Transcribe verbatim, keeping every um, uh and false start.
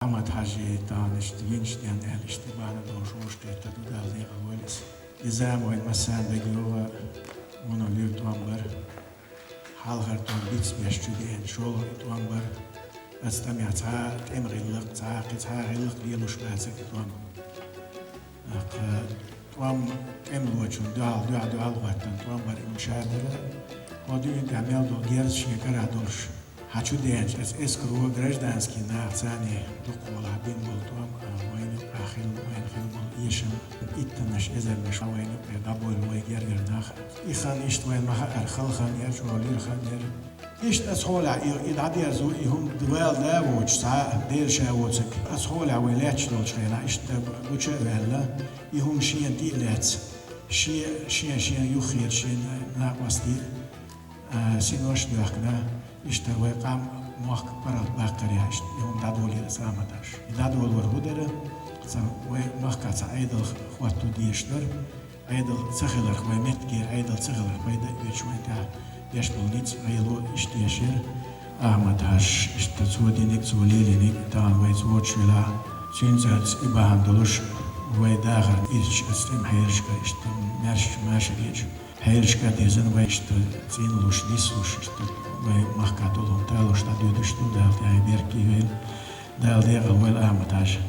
Ахьмад-Хьажий тахана иштта винчу ден аьлла, иштта бахьана долуш вовшахкхетта ду, Дала декъал войла иза. И зама вайн массарна дагайогӀу, вуно луьра тӀом бара. Хьалхара тӀом бицбеш чу деана, шолгӀа тӀом бара. Аса тӀамехь цхьа а тӀеман гӀиллакх, цхьа а кхин цхьа а гӀиллакх лелош бацара и тӀом. ТӀаккха тӀом тӀемалочун дуьхьал, дуьхьал, дуьхьал хӀоттана тӀом бара, и ма ша дара. ХӀокху дуьйна тӀехь мел долу герз шен карахь долуш, хьан чу деанчу аса эскаро гражданский нах царна дукхахволахь бина болу тӀом, а, вайна юкъахь хилла, вайна хилла болу эшам, иттаннаш эзарнаш вайна юкъе дӀабойла вай гергара нах. И хан иштта вайна ма хаьара, хала хан яра, чӀогӀа луьра хан яра. Иштта аса хьолехь и, и дӀадерзо, и хӀума вала да воцуш, цхьа а Дела ша воцург. Аса хьолехь вай лаьтташ долчу хенахь иштта гуча а ваьлла, и хӀума шена тӀе а лаьцна, шен, шен, шен юххера шен накъостий, а, синош а доьхкина, иштта вай къам, мохк паргӀат баккхарехь, иштта и хӀума дӀадолийра аса Ахьмад-Хьажас. И дӀадолор хӀун дара? Цхьа вай махкахь цхьа Ӏедал хӀотто дезаш дара. Ӏедал ца хиларх, вай меттигера Ӏедал ца хиларх пайда а оьцуш, вайн тӀехь беш болу ницкъ, гӀело иштта еш яра. Ахьмад-Хьажас иштта цо диниг, цо лелийниг тахана вайца воцуш велахь, цуьнца аьлча и бахьана долуш, вай дахарна ирча аса тӀеман хьерашка иштта маьрша, маьрша дезаш. Хьерашка а дезна, вай иштта цӀенлуш, нислуш, иштта вай махкахь долу хӀума талуш дӀадоьдуш ду, Дала тӀаьхье беркате войла. Дала декъал войла Ахьмад-Хьажа.